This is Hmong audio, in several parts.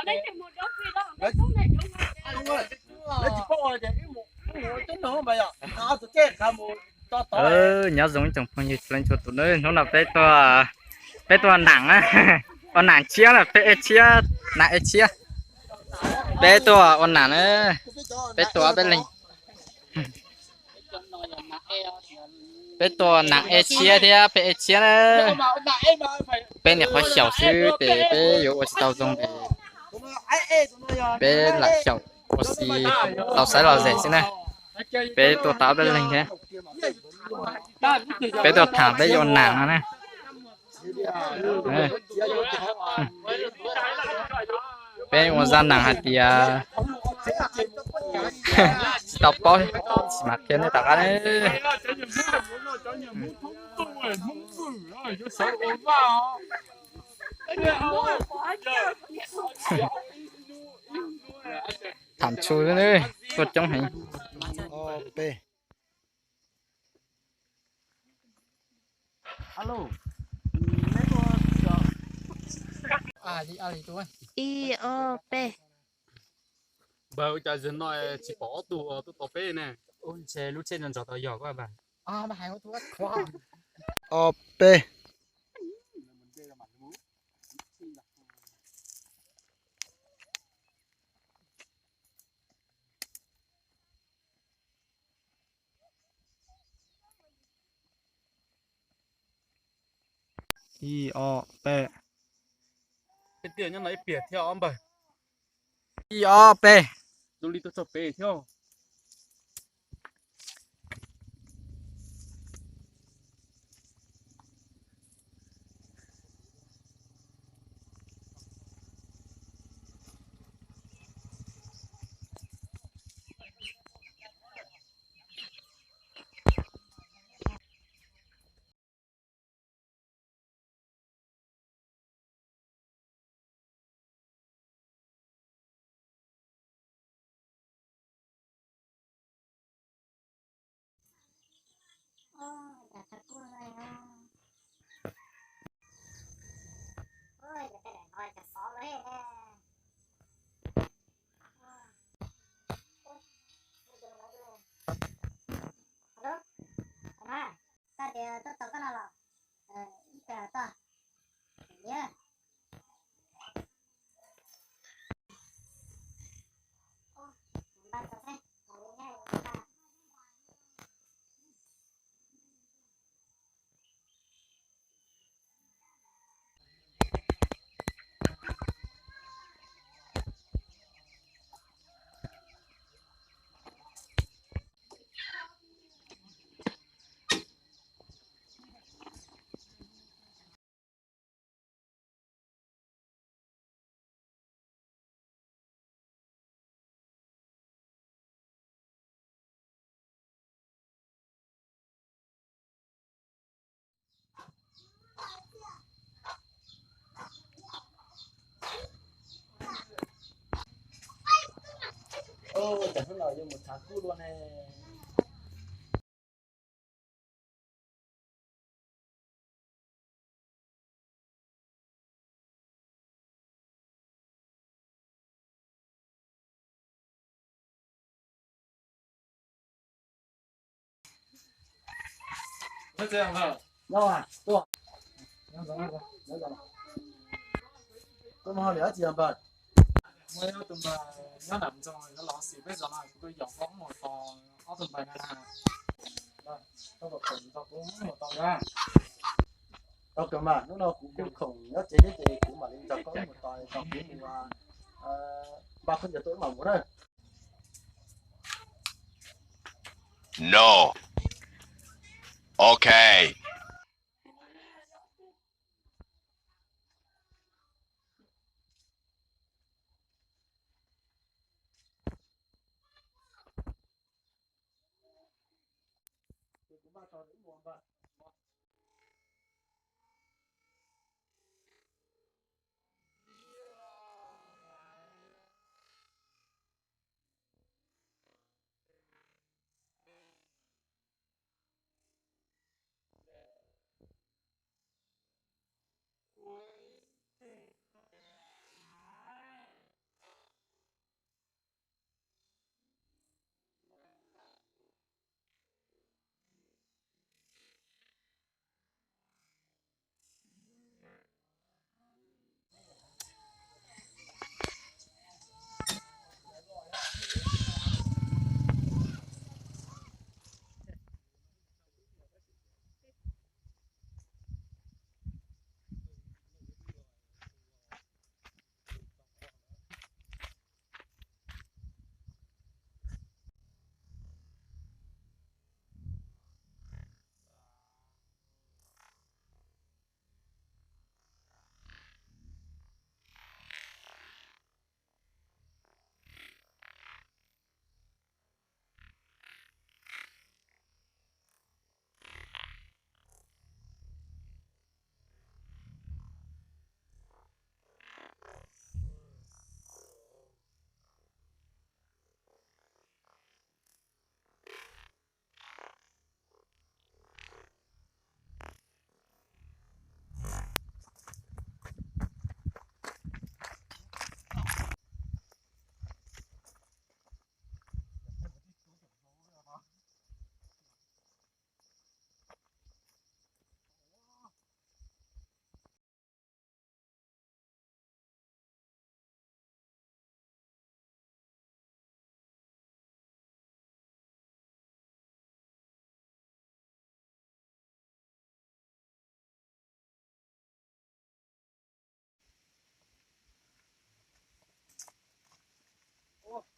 Nyob zoo ib tsoom phooj ywg txhua leej txhua tus na, hnub no peb tuaj, peb tuaj nam, ua nam tshiab na, peb ev tshiab, nam ev tshiab, peb tuaj ua nam na, peb tuaj ob peb leeg. Peb tuaj nam ev tshiab thiab peb ev tshiab na. Peb niam qhuav xyaum xwb ces peb yuav ua tsis tau zoo ces peb lam xyaum ua si tau saib los zem xwb na. Peb tuaj tau peb leeg thiab. Peb tuaj tham peb yuav ua nam no na. Peb ua zaj nam hais tias tsis tau paub, tsis mam qhia nej tom qab ne. Tham txhua tuaj coob heev. Ib ob peb. Npawg, ua cas zaum no tsis pom ob tug tuaj tos peb ne? Ntshe lub tsheb ntov ntov tau yog ko npawg. Ob peb. Ib ob peb. Peb tiaj nyob no ib pliag thiab ob npawg. Ib ob peb. Zoo li tuaj txog pem thiab. Koj tias tuaj tos koj no los? Ib pliag toj. Ua cas hnub no yuav mus tshav kub luaj ne? Koj mus hauj lwm dab tsi os npawg? Muaj ib tug npawg nyob nram ntxoov los xis peb zos no, kuv tuaj yaum koj mus tos ob tug npawg no na. Koj puas khoom tos kuv mus tos na? Tau kawg mas, hnub no kuv kuj khoom nyob tsev thiab ces kuv mam li nrog koj mus tos, tos kuv mus npaj khaub ncaws tuaj wb mam mus na. No. Ok.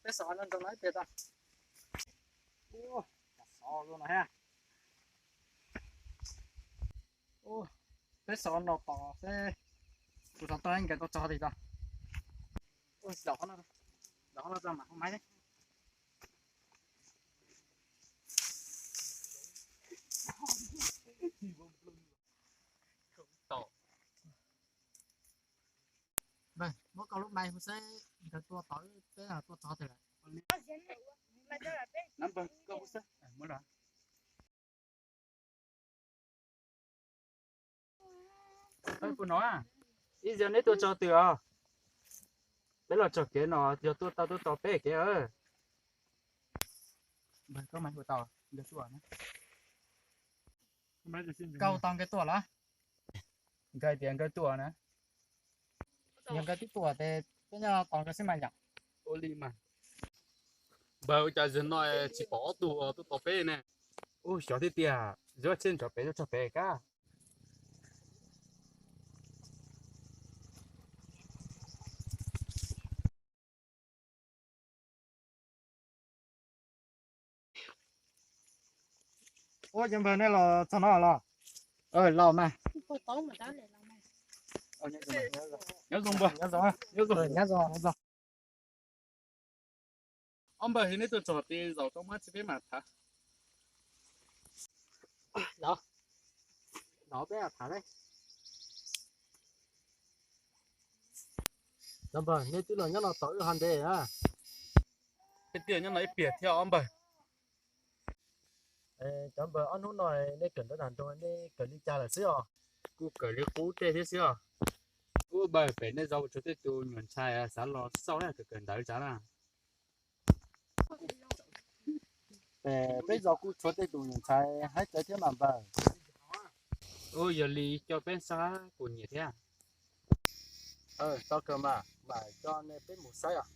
Peb xav no ntoo no ib pliag tau. Ua, xov zoo no thiab. Ua, peb xav no tos seb tus xov tooj nkawd tau tso tiag tau. Ua, zaum qhov no, zaum qhov no tso mam hu maiv thiab. Muab koj lub maiv hu seb nkawd tua tod peb tua tso tiag lawm. Muab los. Pu no, ib zaug neb tuaj tso twg os? Peb los txog kev no yog tuaj tau tuaj tau peb kev. Koj hu tau nkawd tuaj los? Nkawd tias nkawd tuaj na. Yog nkawd twb tuaj ces peb nyob tos nkawd xwb mas yom. Ua li mas. Npawg, ua cas zaum no tsis pom ob tug tuaj tos peb ne? Ub, xyov thiab tiag, Zuag Tshiab nrov pem tuaj txog pem kab. Ua, cov npawg, nej los txog no los? Los mas. Nyob zoo npawg, nyob zoo, nyob zoo. Ob npawg, neb tuaj txog tid zaum rau muab tsis peb mam tham. Los, peb tham. Cov npawg, neb twb los nyob no tos wb ho ntev na. Peb twb nyob no ib pliag thiab ob npawg. Cov npawg, ob hnub no nej kawm ntawv tag nrho nej kawm li cas lawm xwb os? Kuj kawm li qub tej thiab xwb os. Ub, npawg, pem nej zos tshuav tej tus nyuam ntxhais xav los xauj, kawm kawm ntawv tsav na. Pem peb zos kuj tshuav tej tus nyuam ntxhais haib cawv thiab mas npawg. Ub, yog li coj peb sab kuv nyiam thiab. Tau kawg mas, mam coj nej peb mus saib os.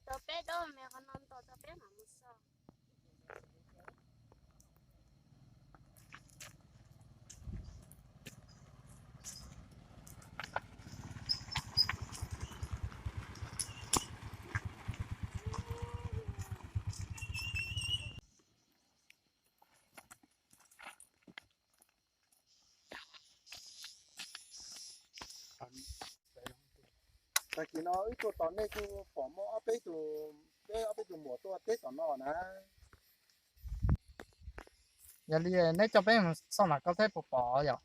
Tau peb dob me qhov no tos tau peb mam mus so. Tag kis no wb tuaj tos nej kuj pom muaj ob peb tus, peb ob peb tus muam tuaj teb tom no na. Yog li neb coj peb mus xauj mam koj thiab puas pom yom?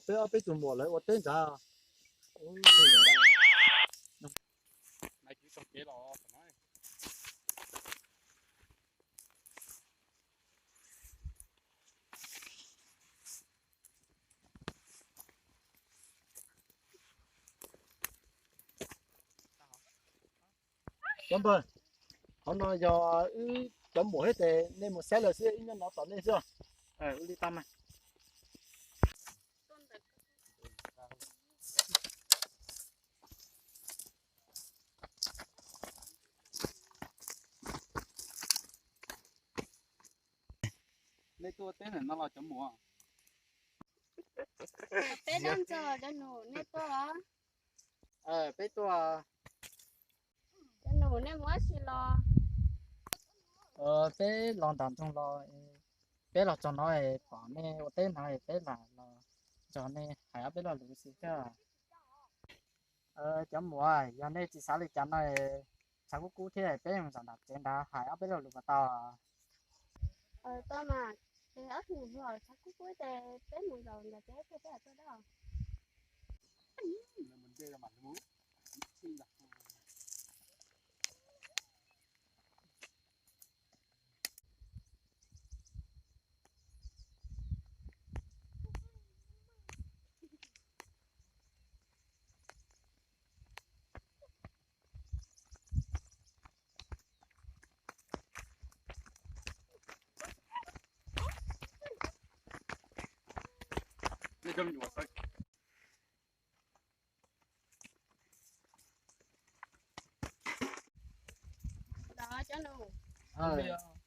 Peb ob peb tus muam lawv ua teb ntawd. Cov npawg, qhov no yog wb cov muam thiab ces nej mus saib lawv xwb, wb nyob no tos nej xwb. Ua li tau mas. Nej tuaj teb ntawm no los cov muam? Peb dob ntxog cov nus, nej tuaj los? Peb tuaj. Cov nus, nej mus dab tsi los? Peb los nram nroog los, peb los txog no pom nej ua teb no peb lam los nrog nej hais ob peb lo lus xwb thiab. Cov muam, yog nej tsis xav li cas no, tshav kub kub thiab, peb mus zam nram tsev nrad hais ob peb lo lus puas tau? Tau mas, ces ob tug niam hluas xav kub kub ces peb mus zaum ntawm peb peb peb tuaj dab. Cov nus,